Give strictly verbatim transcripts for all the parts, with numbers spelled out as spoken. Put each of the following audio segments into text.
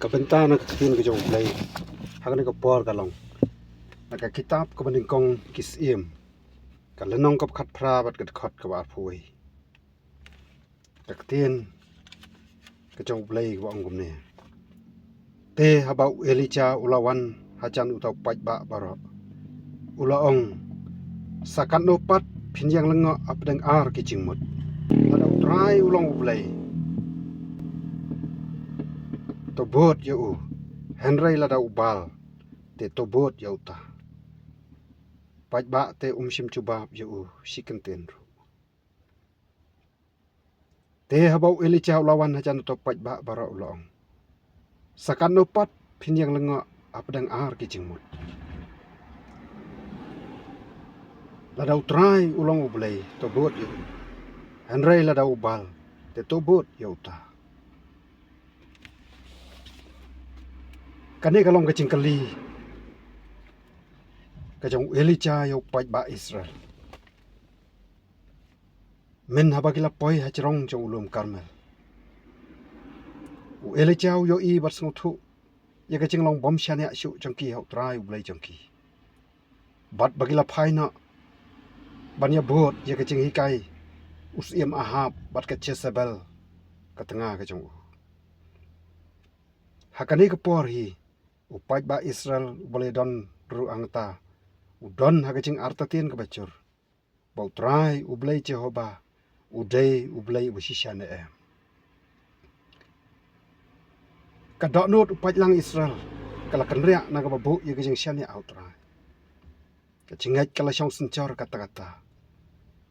Ka bynta na ka ktien ka jong U Blei ha kane ka por ka long na ka kitab kaba nyngkong Ki Syiem, ka lynnong kaba khatphra bad ka dkhot kaba arphew wei. Ka ktien ka jong U Blei kaba ong kumne. Te haba u Elijah u la wan hajan uta u paidbah baroh, u la ong, sa katno pat phin ïeng lyngngoh hapdeng ar ki jingmut? Lada U Trai u long U Blei, to bud ïa u, hynrei lada u Baal, te to bud ïa uta. Paidbah te um shym jubab ïa u shi kyntien ruh. Te haba u Elijah u la wan hajan uta u paidbah baroh u la ong, sa katno pat phin ïeng lyngngoh hapdeng ar ki jingmut? Lada U Trai u long U Blei, to bud ïa u, hynrei lada u Baal, te to bud ïa uta. Kane ka long ka jingkylli ka jong u Elijah ïa u paidbah Israel. Myn haba ki la poi ha jrong jong u lum Karmel, u Elijah u ïohi bad sngewthuh ïa ka jinglong bym shaniah shuh jong ki ha U Trai U Blei jong ki, bad ba ki la phai noh ban ïabud ïa ka jinghikai u syiem Ahab bad ka Jezebel ka tnga ka jong u. Ha kane ka por hi, u paidbah Israel uba la don ruh hangta u don ha ka jingartatien kaba jur ba U Trai U Blei Jehobah u dei U Blei uba shisha ne em. Ka dohnud u paidlang Israel ka la kynriah na kaba buh ïa ka jingshaniah ha U Trai. Ka jingngeit ka la shong synshar katta katta,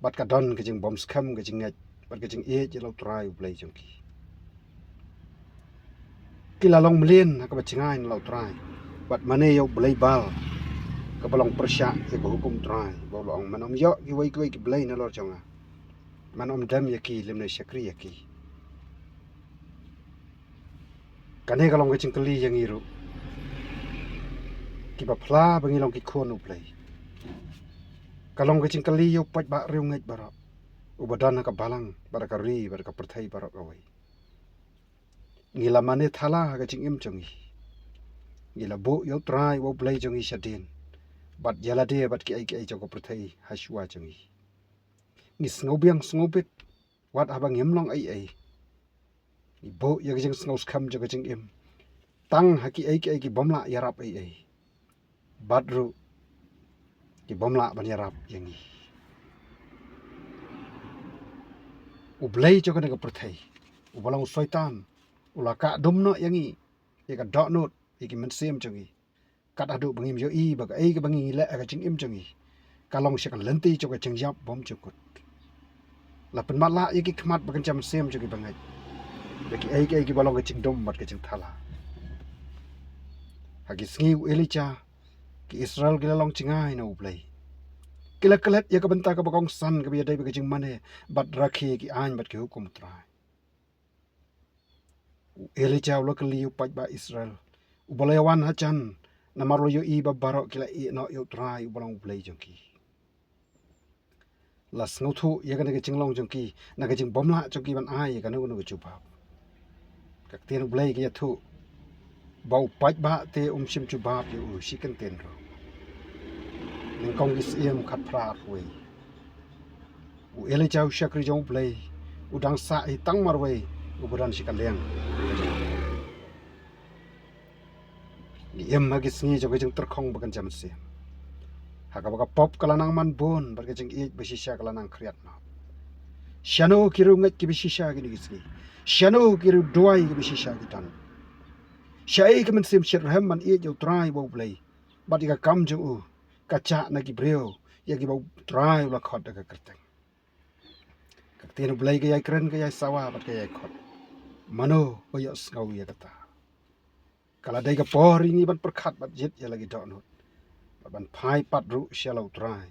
bad ka don ka jingbymskhem ka jingngeit bad ka jingïeit ïa la U Trai U Blei jong ki. Ki la long mlien ha kaba jngai na la U Trai bad mane ïa u blei Baal, kaba long pyrshah ïa ka hukum U Trai ba u la ong, men ym ïoh kiwei kiwei ki blei nalor jong nga, men ym dem ïa ki lymne shakri ïa ki. Kane ka long ka jingkylli ïa ngi ruh kiba phla ba ngi long ki khun U Blei. Ka long ka jingkylli ïa u paidbah riewngeit baroh uba don ha ka balang bad ha ka ri bad ha ka pyrthei baroh kawei. Ngi la mane thala ha ka jingim jong ngi. Ngi la buh ïa U Trai uba U Blei jong ngi shadien bad ïa lade bad kiei kiei jong ka pyrthei ha shuwa jong ngi. Ngi sngewbiang sngewbit wat haba ngim long ei ei. Ngi buh ïa ka jingsngewskhem jong ka jingim tang ha kiei kiei ki bym lah ïarap ei ei. Bad ruh ki bym lah ban ïarap ïa ngi. U blei jong kane ka pyrthei uba long u Soitan u la kah dum noh ïa ngi, ïa ka dohnud, ïa ki mynsiem jong ngi. Kat haduh ba ngim ïohi ba kaei kaba ngi leh ha ka jingim jong ngi ka long sha ka lynti jong ka jingïap bymjukut. La pynmatlah ïa ki khmat bad ka mynsiem jong ki bangeit da kiei kiei kiba long ka jingdum bad ka jingthala. Ha ki sngi u Elijah ki Israel ki la long jngai na U Blei. Ki la klet ïa ka bynta kaba kongsan kaba ïadei bad ka jingmane bad rakhe ki aiñ bad ki hukum U Trai. U Elijah u la kylli u paidbah Israel uba la ïawan hajan, namar u la ïohi ba baroh ki la ïehnoh ïa U Trai uba long U Blei jong ki. La sngewthuh ïa kane ka jinglong jong ki na ka jingbymlah jong ki ban ai ïa kano kano ka jubab. Ka ktien U Blei ka ïathuh ba u paidbah te um shym jubab ïa u shi kyntien ruh. Nyngkong Ki Syiem khatphra arphew wei. U Elijah u shakri jong U Blei u dang sah hi tang marwei uba don sha ka liang. Ngi im ha ki sngi jong ka jingtyrkhong bad ka mynsiem, ha kaba ka pop ka la nang man bun bad ka jingïeit ba shisha ka la nang khriat noh. Shano ki riewngeit kiba shisha kine ki sngi? Shano ki riewduwai kiba shisha ki don? Shaei ka mynsiem shitrhem ban ïeit ïa U Trai uba U Blei bad ïa ka kam jong u ka jah na ki briew ïa kiba U Trai u la khot da ka kyrteng? Ka ktien U Blei ka ïai kren, ka ïai sawa bad ka ïai khot. Mano ba ïohsngew ïa kata? Ka la dei ka por ïa ngi ban pyrkhat bad jied ïa la ki dohnud bad ban phai pat ruh sha la U Trai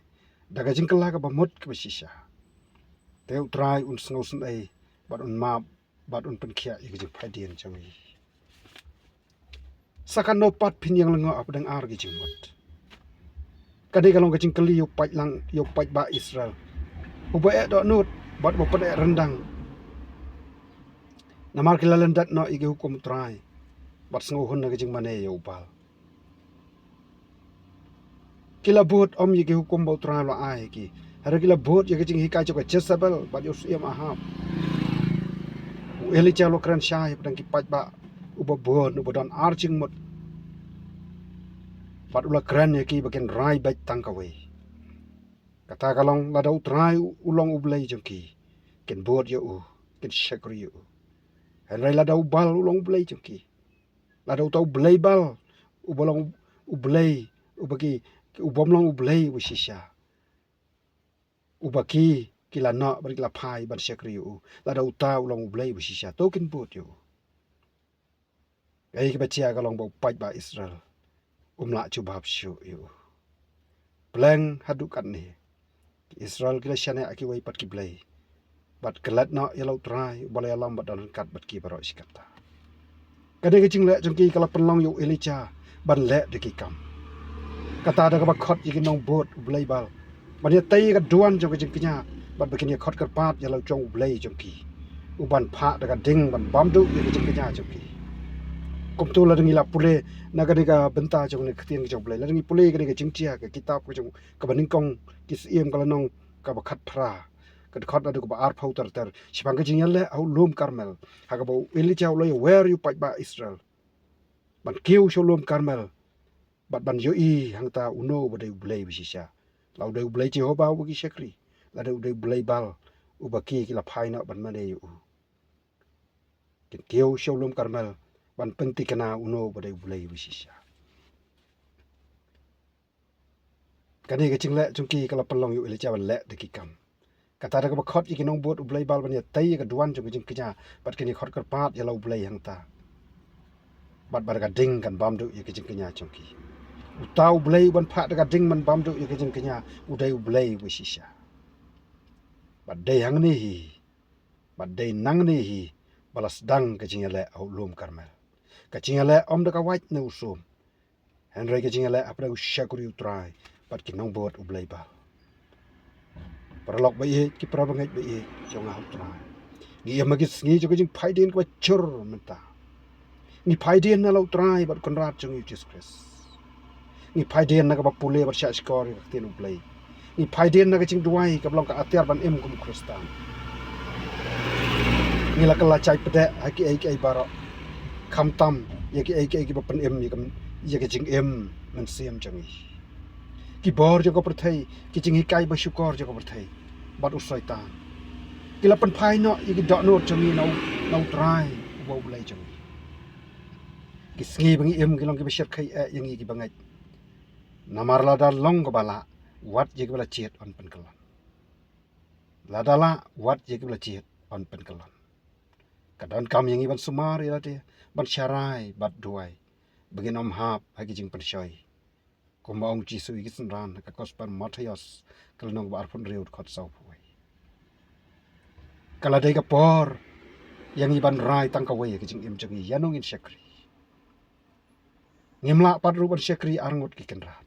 da ka jingkylla kaba mut kaba shisha. Te U Trai un sngewsynei bad un map bad un pynkhiah ïa ka jingphaidien jong ngi. Sa kano pat phin ïeng lyngngoh hapdeng ar ki jingmut? Kane ka long ka jingkylli ïa u paidlang, ïa u paidbah Israel uba eh dohnud bad uba pyneh ryndang. Namar ki la lyndet noh ïa ki hukum U Trai Bad sngewhun na ka jingmane ïa u Baal. Ki la bud ym ïa ki hukum ba U Trai u la ai ïa ki. Hynrei ki la bud ïa ka jinghikai jong ka Jezebel bad ïa u Syiem Ahab. U Elijah u la kren shai hapdeng ki paidbah uba bun, uba don ar jingmut. Bad u la kren ïa ki ba kin rai beit tang kawei. Kata ka long lada U Trai u long U Blei jong ki, kin bud ïa u, kin shakri ïa u. Hynrei lada u Baal u long u blei jong ki, lada uta u blei Baal uba long u blei, uba ki, u bym long U Blei uba shisha, uba ki, ki la noh bad ki la phai ban shakri ïa u, lada uta u long U Blei uba shisha, to kin bud ïa u. Kaei kaba jia ka long ba u paidbah Israel um lah jubab shuh ïa u. Pleng haduh katne ki Israel ki la shaniah ha kiwei pat ki blei, bad klet noh ïa la U Trai uba la ïalam bad don ryngkat bad ki baroh shi katta. Kane ka jingleh jong ki ka la pynlong ïa u Elijah ban leh da ki kam. Kata da kaba khot ïa ki nongbud u blei Baal ban ïatei ïa ka duwan jong ka jingkñia, bad ba kin ïakhot kyrpad ïa la jong u blei jong ki, uban phah da ka ding ban bam duh ïa ka jingkñia jong ki. Kumta lada ngi la pule na kane ka bynta jong kane ka ktien ka jong u Blei, lada ngi pule kane ka jingjia, ka kitab ka jong Kaba Nyngkong ki Syiem ka lynnong kaba khatphra, ka dkhot naduh kaba arphew ter ter, shaphang ka jingïaleh ha u lum Karmel, ha kaba u Elijah u la ïawer ïa u paidbah Israel ban kiew sha u lum Karmel bad ban ïohi hangta uno uba dei u Blei uba shisha. La u dei u Blei Jehobah uba ki shakri, la dei u dei u blei Baal uba ki, ki la phai noh ban mane ïa u. Kin kiew sha u lum Karmel ban pynthikna uno uba dei u Blei uba shisha. Kane ka jingleh jong ki ka la pynlong ïa u Elijah ban leh da ki kam. Kata da kaba khot ïa ki nongbud u blei Baal ban ïatei ïa ka duwan jong ka jingkñia, bad kin ïakhot kyrpad ïa la u Blei hangta, bad ba da ka ding kan bam duh ïa ka jingkñia jong ki. Uta u Blei uban phah da ka ding ban bam duh ïa ka jingkñia u dei u Blei uba shisha. Bad dei hangne hi, bad dei nangne hi ba la sdang ka jingïaleh ha u lum Karmel. Ka jingïaleh ym da ka wait ne u sum, hynrei ka jingïaleh hapdeng u shakri u Trai bad ki nongbud u blei Baal. Paralok ba ïeit, ki parabangeit ba ïeit jong nga ha u Trai, ngi im ha ki sngi jong ka jingphaidien kaba jur mynta. Ngi phaidien na la u Trai bad Kynrad jong ngi u Jisu Khrist. Ngi phaidien na kaba pule bad shahshkor ïa ka ktien u Blei. Ngi phaidien na ka jingduwai kaba long ka atiar ban im kum u Khristan. Ngi la kylla jai pdeh ha kiei kiei baroh, khamtam ïa kiei kiei kiba pynim ïa ka, ïa ka jingim mynsiem jong ngi. Ki bor jong ka pyrthei, ki jinghikai ba shukor jong ka pyrthei bad u Soitan, ki la pynphai noh ïa ki dohnud jong ngi na u, na u Trai uba u Blei jong ngi. Ki sngi ba ngi im ki long kiba shyrkhei eh ïa ngi ki bangeit. Namar lada long kaba lah, wat ïa kiba la jied yn pynkyllon. Lada lah, wat ïa kiba la jied yn pynkyllon. Ka donkam ïa ngi ban sumar ïa lade, ban sharai bad duwai ba ngin ym hap ha ki jingpynshoi, kumba ong Jisu ïa ki synran ha ka Gospel Mathaios ka lynnong ba arphew hynriew, dkhot sawphew wei. Ka la dei ka por ïa ngi ban rai tang kawei ha ka jingim jong ngi, ïano ngin shakri. Ngim lah pat ruh ban shakri arngut ki kynrad.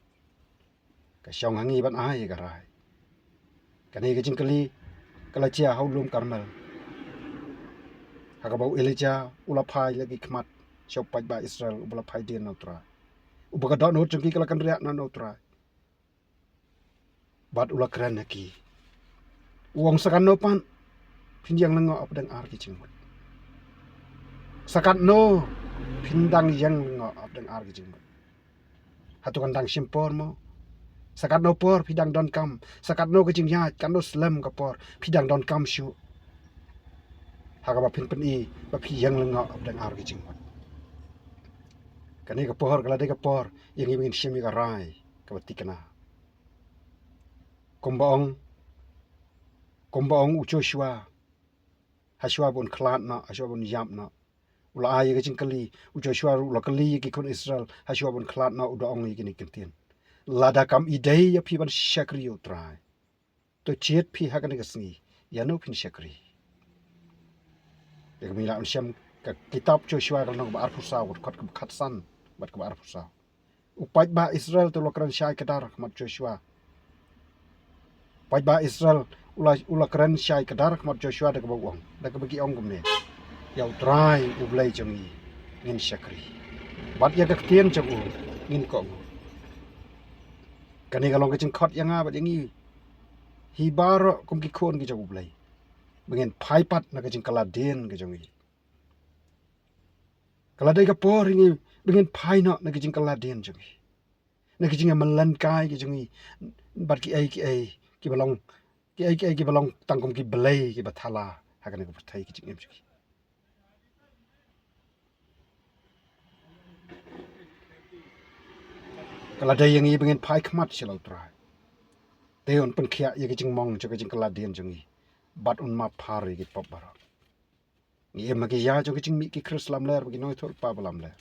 Ka shong ha ngi ban ai ïa ka rai. Kane ka jingkylli ka la jia ha u lum Karmel, ha kaba u Elijah u la phai la ki khmat sha u paidbah Israel uba la phaidien na u Trai, uba ka dohnud jong ki ka la kynriah na u Trai. Bad u la kren ha ki, u ong, sa katno pat phin ïeng lyngngoh hapdeng ar ki jingmut? Sa katno phin dang ïeng lyngngoh hapdeng ar ki jingmut? Hato kan dang shim por mo? Sa katno por phi dang donkam? Sa katno ka jingïaid, katno slem ka por phi dang donkam shuh, ha kaba phin pyni ba phi ïeng lyngngoh hapdeng ar ki jingmut? Kane ka por ka la dei ka por ïa ngi ba ngin shim ïa ka rai kaba thikna. Kumba ong, kumba ong u Joshua, ha shuwa ba un khlad noh, ha shuwa ba un ïap noh, u la ai ïa ka jingkylli. U Joshua ruh u la kylli ïa ki khun Israel ha shuwa ba un khlad noh, u da ong ïa kine ki ktien: Lada kam i dei ïa phi ban shakri ïa u Trai, to jied phi ha kane ka sngi ïano phin shakri. Ïa ka, ngi lah ban shem ka kitab Joshua ka lynnong kaba arphew saw, dkhot kaba khatsan bad kaba arphew saw. U paidbah Israel te u la kren shai kdar ha khmat Joshua. Paidbah Israel u la, u la kren shai kdar ha khmat Joshua da kaba u ong, da kaba ki ong kumne: Ïa u Trai u Blei jong ngi ngin shakri. Bad ïa ka ktien jong u ngin kohnguh. Kane ka long ka jingkhot ïa nga bad ïa ngi hi baroh kum ki khun ki jong U Blei, ba ngin phai pat na ka jingkylla dien ka jong ngi. Ka la dei ka por ïa ngi ba ngin phai noh na ka jingkylla dien jong ngi, na ka jingïamlien kai ka jong ngi bad kiei kiei kiba long, kiei kiei kiba long tang kum ki blei kiba thala ha kane ka pyrthei ka jingim jong ngi. Ka la dei ïa ngi ba ngin phai khmat sha la U Trai. Te un pynkhiah ïa ka jingmong jong ka jingkylla dien jong ngi bad un map phar ïa ki pop baroh. Ngi im ha ki ïa jong ka jingmih ki Khrist lamler bad ki nongïathuhlypa ba lamler.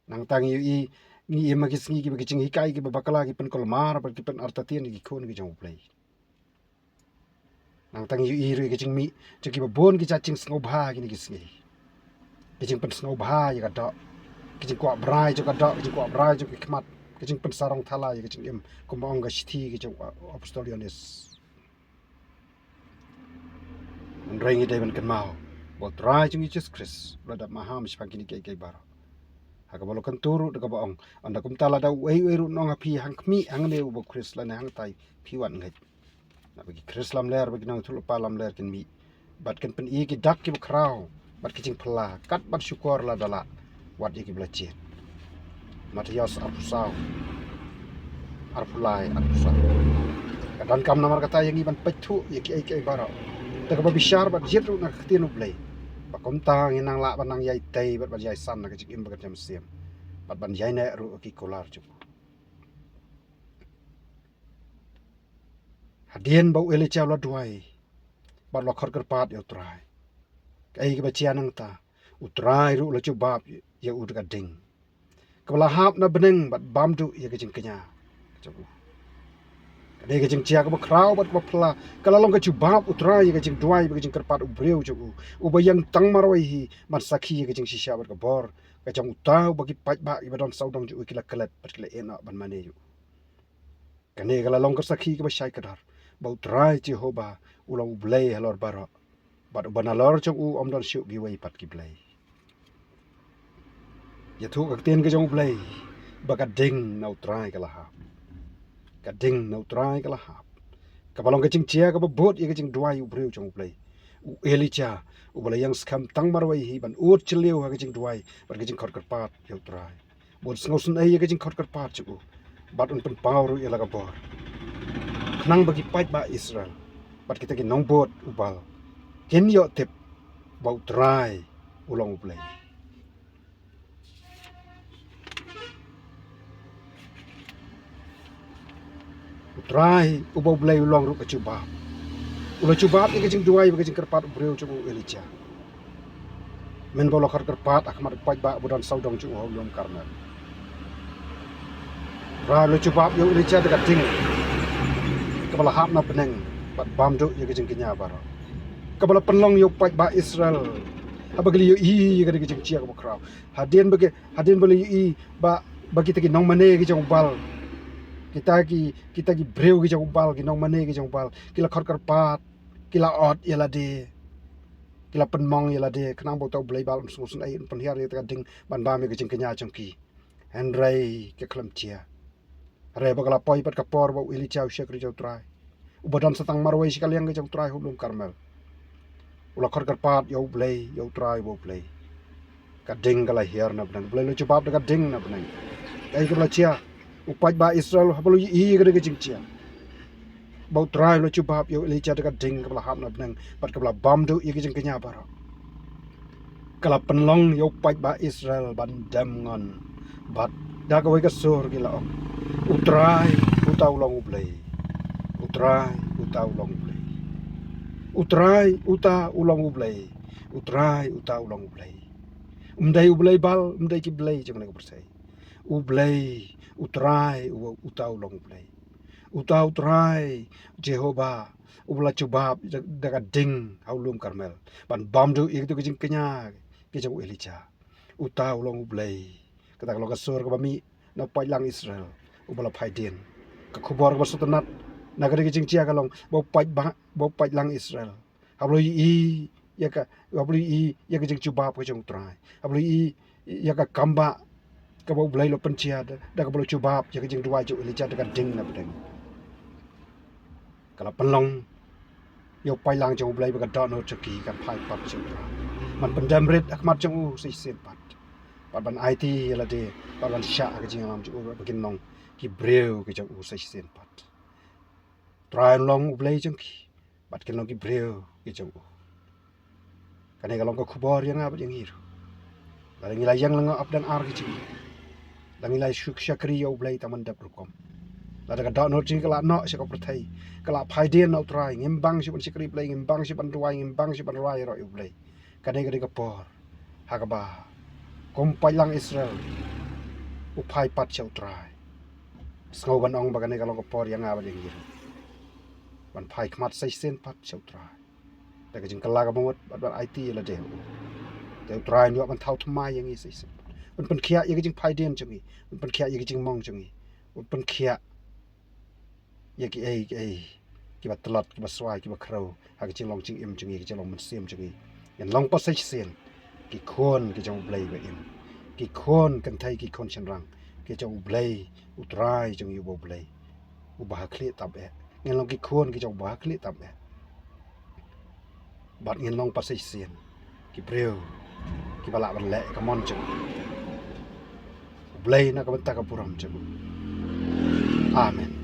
Nangta ngi ïohi, ngi im ha ki sngi kiba ki jinghikai kiba bakla ki pynkulmar bad ki pynartatien ïa ki khun ki jong U Blei. Nangta ngi ïohi ruh ïa ki jingmih jong kiba bun ki jait jingsngewbha kine ki sngi. Ki jingpynsngewbha ïa ka doh, ki jingkwah brai jong ka doh, ki jingkwah brai jong ki khmat, ki jingpynsarong thala ïa ki jingim, kumba ong ka shithi ki jong u Apostol Ïoannis. Hynrei ngi dei ban kynmaw ba U Trai jong ngi Jisu Khrist u la dap maham shaphang kine kiei kiei baroh. Ha kaba la kyntu ruh da kaba ong, ynda kumta lada uei uei ruh un ong ha phi, hangkhmih hangne uba u Khrist, lane hangtai phi wat ngeit. Naba ki Khrist lamler bad ki nongïathuhlypa lamler kin mih bad kin pyni ki dak kiba khraw bad ki jingphylla, kat ban shukor lada lah wat ïa kiba la jied. Mathaios arphew saw, arphew lai, arphew saw. Ka donkam namar kata ïa ngi ban peit thuh ïa kiei kiei baroh da kaba bishar bad jied ruh na ka ktien U Blei, ba kumta ngin nang lah ban nang ïai tei bad ban ïai san na ka jingim ba kynja mynsiem bad ban ïaineh ruh ha ki kular jong u. Hadien ba u Elijah u la duwai bad u la khot kyrpad ïa U Trai, kaei kaba jia nangta? U Trai ruh u la jubab ïa u da ka ding kaba la hap na bneng bad bam duh ïa ka jingkñia jong u. Ka dei ka jingjia kaba khraw bad kaba phylla, ka la long ka jubab U Trai ïa ka jingduwai bad ka jingkyrpad u briew jong u, uba ïeng tang marwei hi ban sakhi ïa ka jingshisha bad ka bor ka jong uta uba ki paidbah kiba don sawdong jong u ki la klet bad ki la ïehnoh ban mane ïa u. Kane ka la long ka sakhi kaba shai kdar ba U Trai Jehobah u long U Blei halor baroh, bad uba nalor jong u ym don shuh kiwei pat ki blei. Ïathuh ka ktien ka jong U Blei ba ka ding na U Trai ka la hap. Ka ding na U Trai ka la hap. Kaba long ka jingjia kaba bud ïa ka jingduwai u briew jong U Blei, u Elijah, uba la ïeng skhem tang marwei hi ban ud jylliew ha ka jingduwai bad ka jingkhot kyrpad ïa U Trai. Bun sngewsynei ïa ka jingkhot kyrpad jong u bad un pynpaw ruh ïa la ka bor khnang ba ki paidbah Israel bad kita ki nongbud u Baal kin ïoh tip ba U Trai u long U Blei. U Trai uba U Blei u long ruh ka jubab. U la jubab ïa ka jingduwai bad ka jingkyrpad u briew jong u Elijah. Mynba u la khot kyrpad ha khmat u paidbah uba don sawdong jong u ha u lum Karmel, U Trai u la jubab ïa u Elijah da ka ding kaba la hap na bneng bad bam duh ïa ka jingkñia baroh, kaba la pynlong ïa u paidbah Israel haba ki la ïohi ïa kane ka jingjia kaba khraw. Hadien ba ki, hadien ba la ïohi ba, ba kita ki nongmane ki jong u Baal, kita ki, kita ki briew ki jong u Baal, ki nongmane ki jong u Baal ki la khot kyrpad, ki la ot ïa lade, ki la pynmong ïa lade khnang ba uta u blei Baal un sngewsynei, un pynhiar ïa kata ka ding ban bam ïa ka jingkñia jong ki. Hynrei ka khlem jia. Hynrei ba ka la poi pat ka por ba u Elijah u shakri jong u Trai, uba don sa tang marwei shi ka liang ka jong u Trai ha u lum Karmel, u la khot kyrpad ïa u Blei, ïa U Trai uba U Blei, ka ding ka la hiar na bneng. U Blei u la jubab da ka ding na bneng. Kaei kaba la jia? U paidbah Israel haba u la ïohi ïa kane ka jingjia ba U Trai u la jubab ïa u Elijah da ka ding kaba la hap na bneng bad kaba la bam duh ïa ka jingkñia baroh, ka la pynlong ïa u paidbah Israel ban dem ngon bad da kawei ka sur ki la ong, U Trai uta u long U Blei. U Trai uta u long U Blei. U Trai uta u long U Blei. U Trai uta u long U Blei. Um dei u blei Baal, um dei ki blei jong kane ka pyrthei. U Blei, U Trai, u, uta u long U Blei. Uta U Trai Jehobah uba la jubab da, da ka ding ha u lum Karmel ban bam duh ïa kito ki jingkñia ki jong u Elijah. Uta u long U Blei. Kata ka long ka sur kaba mih na u paidlang Israel uba la phai dien. Ka khubor kaba sngewtynnat na kane ka jingjia ka long ba u paid ba, ba u paidlang Israel haba u la ïohi ïa ka, haba u la ïohi ïa ka jingjubab ka jong U Trai, haba u la ïohi ïa ka kambah kaba U Blei u la pynjia da, da kaba u la jubab ïa ka jingduwai jong u Elijah da ka ding na pdeng. Ka la pynlong ïa u paidlang jong U Blei ba ka dohnud jong ki kan phai pat sha U Trai. Ban pyndem rit ha khmat jong u sa shisien pat. Bad ban aiti ïa lade, bad ban shah ha ka jingïalam jong u, ba kin long ki briew ki jong u sa shisien pat. U Trai un long U Blei jong ki, bad kin long ki briew ki jong u. Kane ka long ka khubor ïa nga bad ïa ngi ruh. Lada ngi la ïeng lyngngoh hapdeng ar ki jingim, lada ngi la shu shakri ïa U Blei tang ban dep rukom, lada ka dohnud jong ngi ka la noh sha ka pyrthei, ka la phaidien na U Trai, ngim bang shuh ban shakri Blei, ngim bang shuh ban duwai, ngim bang shuh ban rwai ïaroh ïa U Blei. Kane ka dei ka por ha kaba kum paidlang Israel u phai pat sha U Trai. Sngew ban ong ba kane ka long ka por ïa nga bad ïa ngi ruh ban phai khmat sa shisien pat sha U Trai da ka jingkylla kaba mut bad ban aiti ïa lade. Te U Trai un ïoh ban thaw thymmai ïa ngi sa shisien pat, un pynkhiah ïa ka jingphaidien jong ngi, un pynkhiah ïa ka jingmong jong ngi, un pynkhiah ïa kiei kiei kiba tlot, kiba swai, kiba khrew ha ka jinglong jingim jong ngi, ka jinglong mynsiem jong ngi. Ngin long pat sa shisien ki khun ki jong U Blei ba im, ki khun kynthei, ki khun shynrang ki jong U Blei, U Trai jong ngi uba U Blei uba ha khlieh tam eh. Ngin long ki khun ki jong uba ha khlieh tam eh. Bad ngin long pat sa shisien ki briew kiba lah ban leh ka mon jong U Blei na ka bynta ka burom jong u. Amen.